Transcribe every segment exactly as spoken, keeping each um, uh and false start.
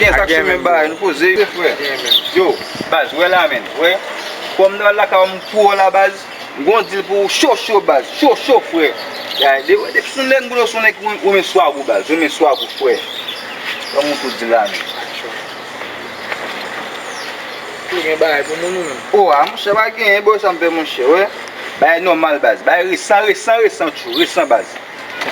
Sa k sou men bay, nou poze, frè. Yo, baz, wè la, men, wè. Kòm nou al lakay ou, m pou w la, baz. M gon dil pou ou, cho, cho, baz. Cho, cho, frè. Ya, de, depi sou nèg, m konnen sou nèg, ou, ou men swag ou, baz. Ou men swag ou, frè. Ban m tou dil la, men. Ou gen bagay pou moun, ou menm? O, a, monchè, pa gen, bro, sa m fè, monchè, wè. Bagay nòmal, baz. Bagay resan, resan, resan, tjou. Resan, baz.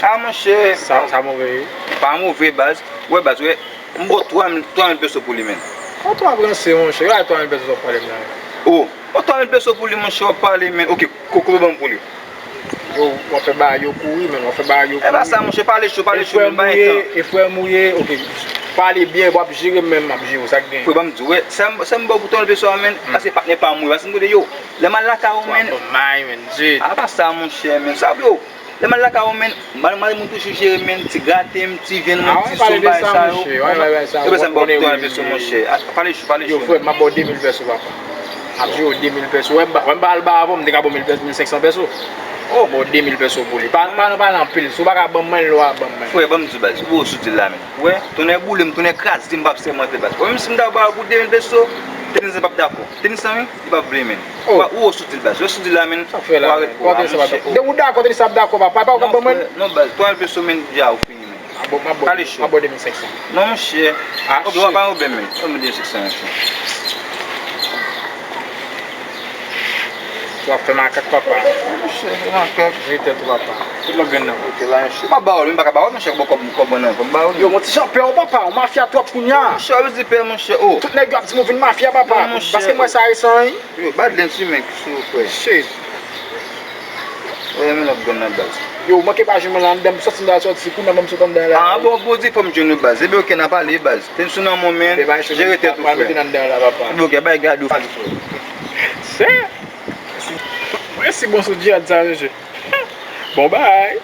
A, monchè. Sa, sa move, wi. Pa move, baz. Wè, baz, wè. M ba w twa mil, twa mil peso pou li, men. Ou twa ranse, monchè. Gade twa mil peso w ap pale m nan. O, m ba w twa mil peso pou li, monchè, w ap pale, men. Oke, ko-, konbyen ban m pou li? Yo, w ap fè bagay yo kouri, men. W ap fè bagay yo kouri. E pa sa, monchè, pale cho, pale cho, men, pa gen tan. E frè m ou ye, oke. Pale byen, w ap jere m, men m ap jere w, sa k gen. Frè, ban m di w, wè, sa m, sa m ba w pou twa mil peso a, men, paske patnè pa m ou ye, paske m konnen yo. Lè m al lakay ou, men. Bon, may, men, zit. A pa sa, monchè, men. Sa, yo. Lè m al lakay ou, men, mal, mal moun toujou jere, men, ti graten m, ti vyann mwen, ti sou m, bagay sa yo. Yo, bezwen ba w twa mil peso, monchè. A, pale cho, pale cho. Yo, frè, m ap ba w de mil peso, papa. M ap jere w de mil peso. Wè, m pa, wè, m pa al ba avan, m te ka ba w mil peso, mil senk san peso. O, ba w de mil peso pou li. Pa, pa, pa nan anpil. Si w pa ka ban m mwen, lè w a ban m mwen. Frè, ban m di w, baz, ou sou dil la, men. Wè, tonnè boule m, tonnè kraze m, p ap sèmante, baz. Wè, menm si m ta ba w pou de mil peso, Tenis p ap dakò. Tenis, wi, li p ap vle, men. O. Ou, ou sou dil, baz. Ou sou dil la, men. Sa fè la, men. Ou dakò, Tenis p ap dakò. Depi ou dakò, Tenis p ap dakò, papa. Pa ou k ap ban mwen. Non, baz, twa mil peso, men, dja ou fini, men. Pale cho. M ap ba w de mil senk san. Non, monchè. A, oke, w ap ba yo ben, men. Ban m de mil senk san, monchè. W ap fè makak, papa. Monchè, fè makak. Jere tèt ou, papa. Tout lòt grenn nan. Oke, la, monchè. M ap ba w li, m pa ka ba w, monchè, bon kòb, kòb nan, fò m ba w li. Yo, mon ti jan pè w, papa. Ou mafya twòp kounye a. Monchè, ou di pè, monchè, o. Tout nèg yo ap di m ou vin mafya, papa. Non, monchè. Paske m wè sa resan, wi. Yo, Badlands, wi, men, sou frè. Shit. Wè, men lòt grenn nan, baz. Yo, manke pa jwenn mwen la anndan, m sòti m ta sòti, kounye a menm sot anndan la. A, bon, bon, di fò m jwenn ou, baz. Ebyen, oke, n a pale, baz. Tenis nan men w, men, jere tèt ou, frè. Ebyen, oke, bay gade ou. Sè. Mwen si bon sou djihad sa, mesye. Bon bagay.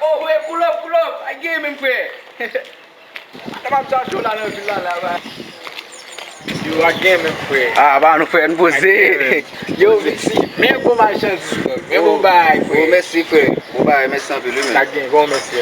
Oh, frè, pull up, pull up. A gen menm, frè. Ata m ap chache w la nan vil la, la, ba. Yo, a gen menm, frè. A, ba nou, frè, n poze. Yo, mèsi. Men bon machandis, frè. Men bon bagay, frè. Oh, mèsi, frè. Bon bagay, mèsi anpil, wi, men. Sa gen, bon, mèsi.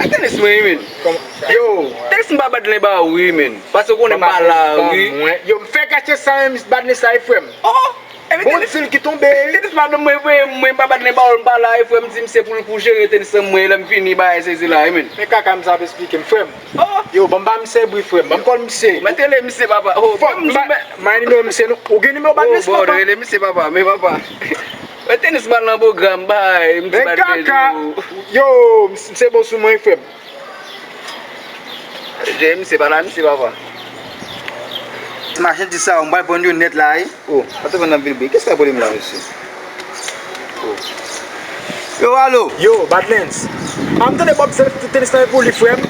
A, Tenis mwen, wi, men. Yo, Tenis m pa bat len ba ou, wi, men. Paske w konnen m pa la, wi. Yo, m fè kache sa, men, m bat len sa, wi, frè m. Oh! Bon dil ki tonbe. Tenis madanm mwen voye mwen pa bat len ba w, m pa la, e frè m di misye pou l pou jere tenis lan mwen, lè m fini bagay sezi la, e men. Men kaka misye ap esplike m, frè m. Oh! Yo, ban m ba misye bri, frè m. Ban m kòl misye. Ou mèt rele misye, papa. Oh, fòk m ba, bay nimewo misye, non. Ou gen nimewo Badlands, papa? Oh, bon, rele misye, papa. Men, papa. Men tenis pa nan pwogram, bay, m di Badlands. Men kaka. Yo, misye bon sou mwen, frè m. Jere misye, pa la misye, papa. Machandiz sa yo, m pral vann yo nèt la, wi. Oh, pa te vann nan vil bri. Kisa pwoblèm la, mesye? Oh. Yo, alo. Yo, Badlands. A, m tande Bob se tenis lan e pou li, frè m.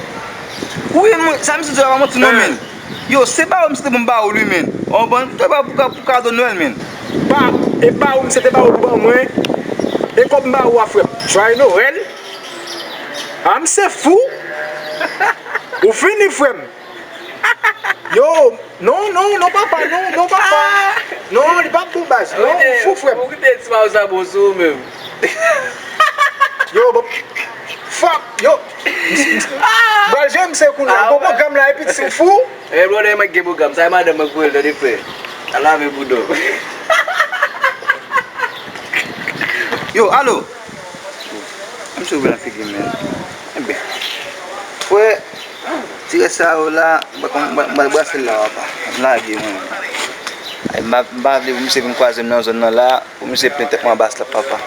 Wi, mwen, sa misye di a pa manti non, men. Yo, se ba ou misye te pou m ba ou li, men. Ou konprann? Te ba pou ka, pou kado Nwèl, men. Pa, e ba ou misye te ba ou li ban mwen. E kòb m ba ou a, frè m. Jwaye Nwèl. A, misye fou. Ou fini, frè m. Yo, non, non, non, papa, non, non, papa. Non, li p ap bon, baz. Non, ou fou, frè m. Ou kite ti pa sa bon sou ou menm. Yo, bon. Fuck, yo. M pral jere misye kounye a. Gon pwogram la, epi ti fou. E, brother, mwen gen pwogram. Sa e madanm mwen k voye l, tande, frè. Al lave bouda w. Yo, alo. Misye ouvè nan figi m, men. Enben. Frè, ti rès sa yo la, m pa konn, m pa, m pa brase l la, papa. M lage, mwen. Ay, m pa, m pa vle pou misye vin kwaze m nan zòn nan la, pou misye plen tèt mwen anba slap, papa.